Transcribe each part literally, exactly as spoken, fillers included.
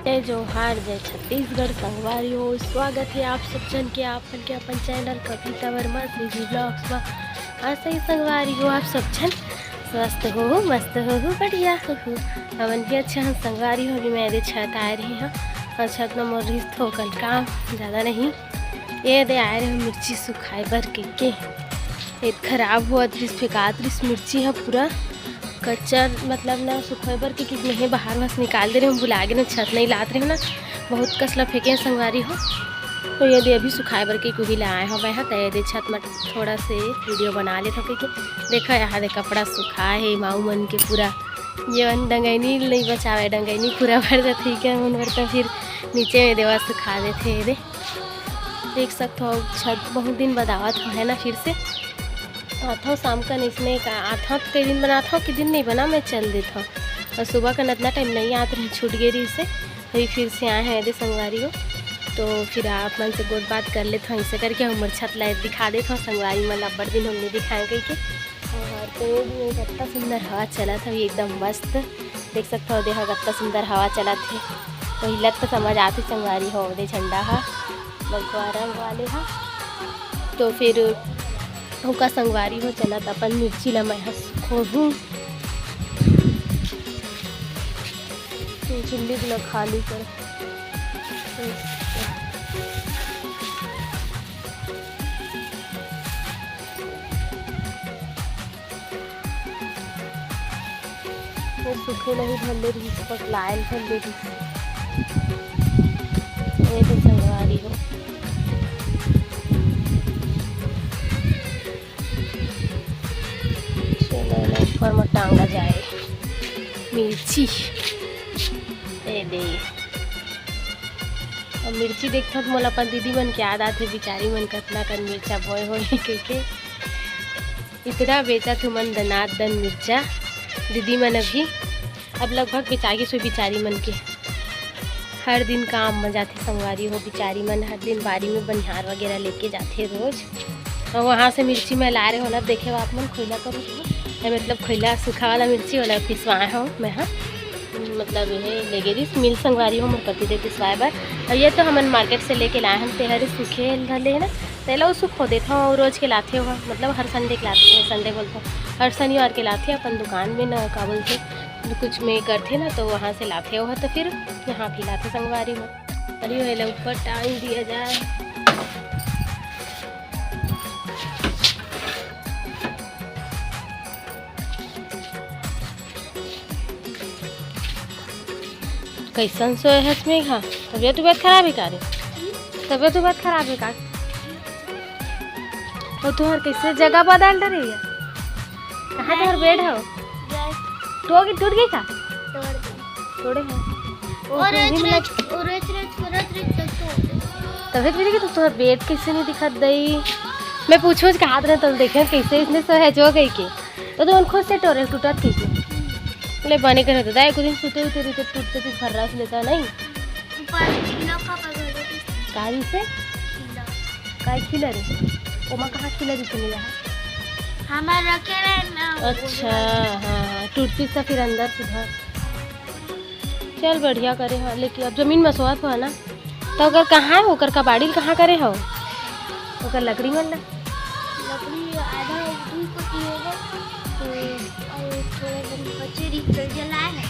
जय जोहार, जय छत्तीसगढ़। संगवारी हो, स्वागत हे आप सब झन के अपन के अपन चैनल कविता वर्मा सीजी ब्लॉग्स म। आशा हे संगवारी हो, आप सब झन स्वस्थ हो, मस्त हो, बढ़िया हो। हमन भी अच्छा हन संगवारी हो। अभी मैं एदे छत आए रहे हंव अउ छत म मोर रिहिस थोकन काम, ज्यादा नहीं। एदे आए रहे मिर्ची सुखाए बर के, के। एदे खराब होवत रिहिस, फेंकात रिहिस मिर्ची ह पूरा। कच्चा, मतलब ना सुखोए बर के, कि मैं बाहर वहां से निकाल दे रहे हंव, भुला गे ना, छत नहीं लात रहे हंव ना, बहुत कस ला फेंके हंव संगवारी हो। तो एदे अभी सुखाए बर के उही ला आए हंव मैं ह, त एदे छत म थोड़ा से वीडियो बना लेथंव कहिके। देखा, एदे कपड़ा सुखाए हे माऊ मन के पूरा, जेवन डंगैनी नहीं बचावे, डंगैनी पूरा भर जाथे, ठीक है, उन बर तो फिर नीचे में देवा सुखा देथे एदे। देख सकथव, छत बहुत दिन बाद आवत हंव, है ना, फिर से आथंव शाम कन इसने का आथंव, तो कई दिन बनाथंव, कई दिन नहीं बना, मैं चल देथंव। अउ सुबह कन अतना टाइम नहीं आत रहे, छूट गे रिहिसे, अभी फिर से आए हंव एदे संगवारी हो। तो फिर आप मन से गोठ बात कर लेथंव, अइसे करके हमर छत ला दिखा देथंव संगवारी मन ला, अब्बड़ दिन हो गे दिखाए कहिके। अउ पेड़ में कतना सुंदर हवा चलत हवे, एकदम मस्त। देख सकथव, ओदे ह कतना सुंदर हवा चलत हे। पहिला तो समझ आथे संगवारी हो, ओदे झंडा ह भगवा रंग वाले ह। तो फिर ओका संगवारी हो, चलत अपन मिर्ची ला मैं ह खोहूं। तो झिल्ली ला खाली कर। वो सूखे नहीं भले रही, पकलायल भले रही। ये तो संगवारी हो। चलो, एला ऊपर में टांगा जाए। मिर्ची। ए दे। अब मिर्ची देखथव त मोला अपन दीदी मन के याद आथे, बिचारी मन कतना कन मिर्चा बोए होही कहिके। इतना बेचत हे मन दनादन मिर्चा दीदी मन अभी। अब लगभग बेचा गिस होही बिचारी मन के। हर दिन काम म जाथे संगवारी हो, बिचारी मन हर दिन बारी में बनिहार वगैरह लेके जाथे रोज। अउ वहाँ से मिर्ची मैं लाए रहे हों, देखे हो आप मन, खोइला करो तो, ए, मतलब खोइला सूखा वाला मिर्ची वाला पिसवाए हों मैं ह। मतलब ये लेगे रिहिस मिल संगवारी हो, मोर पति देव पिसवाए बर। अउ ये तो हमन मार्केट से लेके लाए हन, तेहर सूखे धर ले हे ना, तेला वो सुखो देथव, रोज के लाथे हो, मतलब हर संडे के लाथे, संडे बोलथव, हर शनिवार के लाथे अपन दुकान में ना, का बोलथे, कुछ में करथे ना, तो वहाँ से लाथे हो, तो फिर यहाँ भी लाथे संगवारी हो। अरे, एला ऊपर टांग दिया जाए। कैसन सोए हस मेघा? तबियत उबियत खराब हे का रे? तबियत उबियत खराब हे का? अउ तुहर कैसे जगह बदल डरे हे? कहाँ तुहर बेड हे? टूट गे, टूट गे का? तोड़ दे। तोड़े हे। ओ, ओ, तो रोज, रोज, ओ, रोज, रोज, रोज, रोज, रोज, रोज। तबियत बिगड़ गे तो तुहर बेड कैसे नहीं दिखत दई? मैं पूछूं कहात रहे तो देखे कैसे इसने सोए हे जो कहिके। तो तुमन खुद से टोरे टूटत कहिके। ले बने करे तो दाई, एक दिन सुते उते रहिते टूटते तो फर्रास लेता नहीं। ऊपर खिला पापा घर में। कारी से? खिला। काय खिला रे? ओमा कहाँ खिला दी तुमने यहाँ? हमार रखे रहे ना, वो अच्छा, वाला। हाँ, हाँ, टूटती से फिर अंदर सुधर। चल बढ़िया करे हो, लेकिन अब जमीन में सोवत हो ना, तो ओकर कहाँ हे, ओकर कबाड़ी ल कहाँ करे हो? ओकर लकड़ी मन ला? लकड़ी आधा एक दुई कोती होगा, तो और थोड़ा जन बचे रही, तो जलाए है।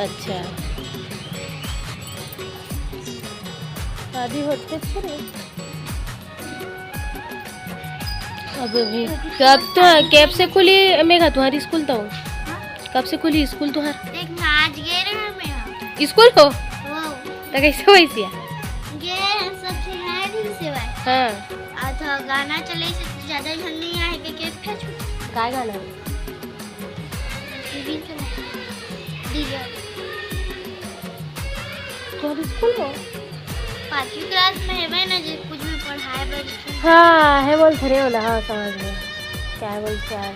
अच्छा, आधी होते थे रे। अब भी, तो अब तो कब से खुली मेघा तुम्हारी स्कूल तो? हाँ? कब से खुली स्कूल तुम्हार? देख ना, आज गए रहे मैं यहाँ। स्कूल हो? वो। तो कैसे वैसे है? गए हैं, सब सुनाए दिन से भाई। हाँ। आज तो गाना चले से ज्यादा झन नहीं आए, के, के फेंक। काय गाना है? दीदी चला। दीदी। तोहर स्कूल हो? पाँचवीं क्लास में हेबे ना, जे कुछ भी पढ़ाए बर। हाँ, हे बोल, थरे वाला, हाँ, समझ गए। क्या बोल, क्या?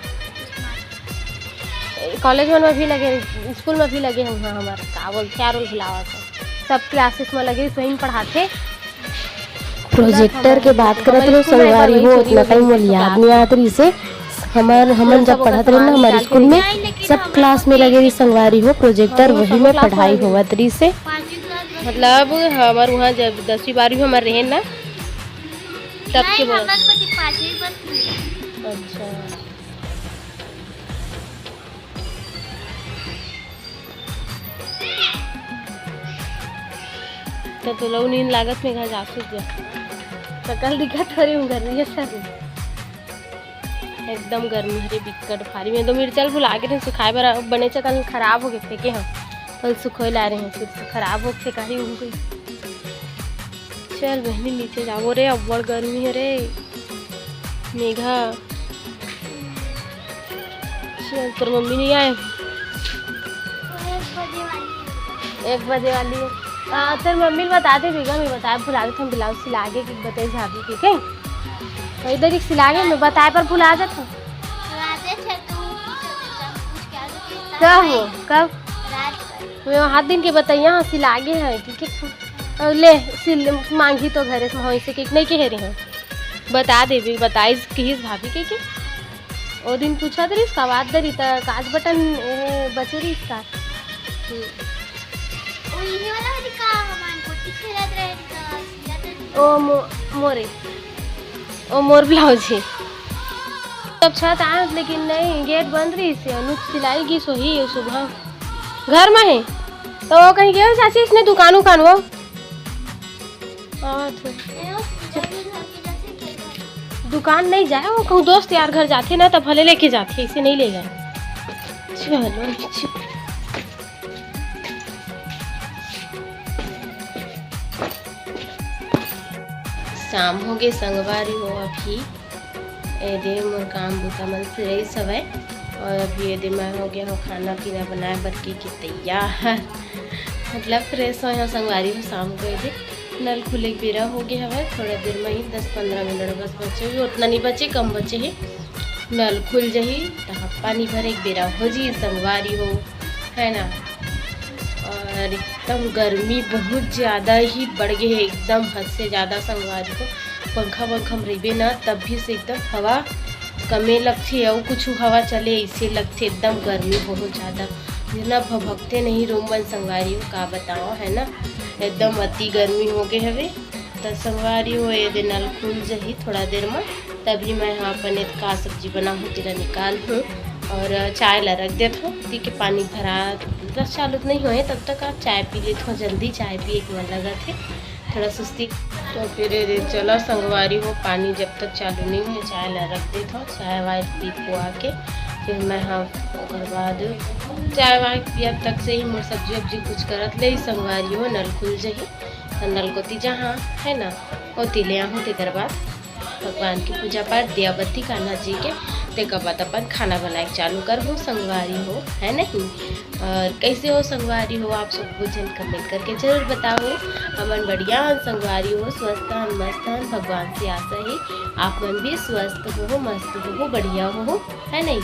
कॉलेज मन में भी लगे, स्कूल में भी लगे हुए हैं हमारे, का बोल, क्या रोल भुलावा था। सब क्लासेस में लगे, स्वयं पढ़ाते। प्रोजेक्टर के बात करत रहो संगवारी हो, उतना टाइम मोला याद नहीं आत रहिसे। हमर, हमन जब पढ़त रहे ना हमारे स्कूल में, सब क्लास में लगे रही संगवारी हो प्रोजेक्टर, वही में पढ़ाई होवत रहिसे। मतलब हमर वहाँ जब दसवीं बारहवीं हमर रहे ना, तब नहीं, के बोला। हमर को तो पाँचवीं बस मिला। अच्छा। तो, तो लऊ नींद लागत में घर जासू जा। सकल दिखत हरे हूँ घर में सर। एकदम गर्मी हरे बिक्कट भारी। मैं तो मिर्चा ल भुला गे रहें सुखाए बर, बने चकन खराब हो गे फेंके हम। कल सुखोए ला रहे हैं, फिर से खराब हो फेंकाही हो गई। चल बहनी, नीचे जाबो रे, अब्बड़ गर्मी हरे। मेघा, चल, तोर मम्मी नहीं आए? एक बजे वाली है। एक बजे वाली है। हाँ, तोर मम्मी ल बता दे, मेघा, मैं बताए भुला देथों, ब्लाउज सिला गे कि बताइस भाभी के, कहीं? वही दरी सिला गे, मैं बताए पर भुला जाथों। राजेश है, तू पूछ के आ जाती है। कब हो? कब? रात को। मैं हाथ दिन के बताइया, हाँ, सिला गे है कि, कि, ले, सिल मांगी तो घरे से, हाँ, इसे कि नहीं कहे रहे हैं। बता देबे, बताइस किहिस भाभी के, के। ओ दिन पूछत रहिस, का बात दरी, त काज बटन, ए, बचे रहिस का? हम्म। ओ, इहे वाला हरी का, हमान गोटी खेलत रहे, त सिलत रहे। ओ, मो-, मोरे। ओ, मोर ब्लाउज हे। तब छत आए, लेकिन नहीं, गेट बंद रहिस हे, अनुज सिलाई गिस होही, सुबह घर में है। तो वो कहीं गए चाची, इसने दुकान उकान वो? हाँ, तो दुकान नहीं जाए, वो कहूँ दोस्त यार घर जाथे ना, तब भले लेके जाथे, इसे नहीं ले गए। चलो, अच्छा। शाम हो गे संगवारी हो, अभी एदे मोर काम बूता मन सिरई सवय, और अभी एदे मैं हो गया हो खाना पीना बनाए बर के, के तैयार। मतलब फ्रेश होय हो संगवारी हो, शाम को एदे नल खुले के बेरा हो गया हवय। थोड़ा देर में ही दस पंद्रह मिनट बस बचे हुए, उतना नहीं बचे, कम बचे ही। नल खुल जही, तहाँ पानी भरे के बेरा हो जी संगवारी हो, है ना। और एकदम गर्मी बहुत ज़्यादा ही बढ़ गई है, एकदम हद से ज़्यादा संगवारी हो। पंखा वंखा में रहिबे ना, तब भी से एकदम हवा कमे लगथे, अउ कुछ हवा चले ऐसे लगथे, एकदम गर्मी बहुत ज़्यादा। जितना भभकते नहीं रूम मन संगवारी हो, का बताओ, है ना, एकदम अति गर्मी हो गए हवे। त संगवारी हो, एदे नल खुल जही थोड़ा देर में, तभी मैं यहाँ अपन एदे का सब्जी बनाहूँ, तेला निकाल हूँ और चाय ला रख देत हूँ। दी के पानी भरा, बस चालू तो नहीं होए, तब तक आप चाय पी लेत हो, जल्दी चाय पिए के मन लगत है, थोड़ा सुस्ती। तो फिर एदे चला संगवारी हो, पानी जब तक चालू नहीं होए, चाय ला रख देत हो, चाय वाय पी पुआ के फिर मैं, हाँ, ओकर बाद चाय वाय पियब तक से ही मोर सब्जी उब्जी कुछ करत ले ही संगवारी हो, नल खुल जही। त नल कोती जहाँ है ना, ओती ले आहूँ, तेकर बाद भगवान के पूजा पाठ, दिया बत्ती, कान्हा जी के, तेकर बाद अपन खाना बनाए के चालू करहूँ संगवारी हो, है नहीं? और कैसे हो संगवारी हो आप सब, कुछ झन कमेंट करके जरूर बताओ। हमन बढ़िया हन संगवारी हो, स्वस्थ हन, मस्त हन, भगवान से आशा है आप मन भी स्वस्थ हो, मस्त हो, बढ़िया हो, है नहीं?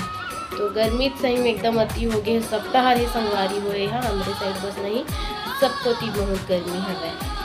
तो गर्मी तो सही में एकदम अति हो गए, सब डहर ही संगवारी हो, ये हा हमरे साइड बस नहीं, सब कोती बहुत गर्मी हवय।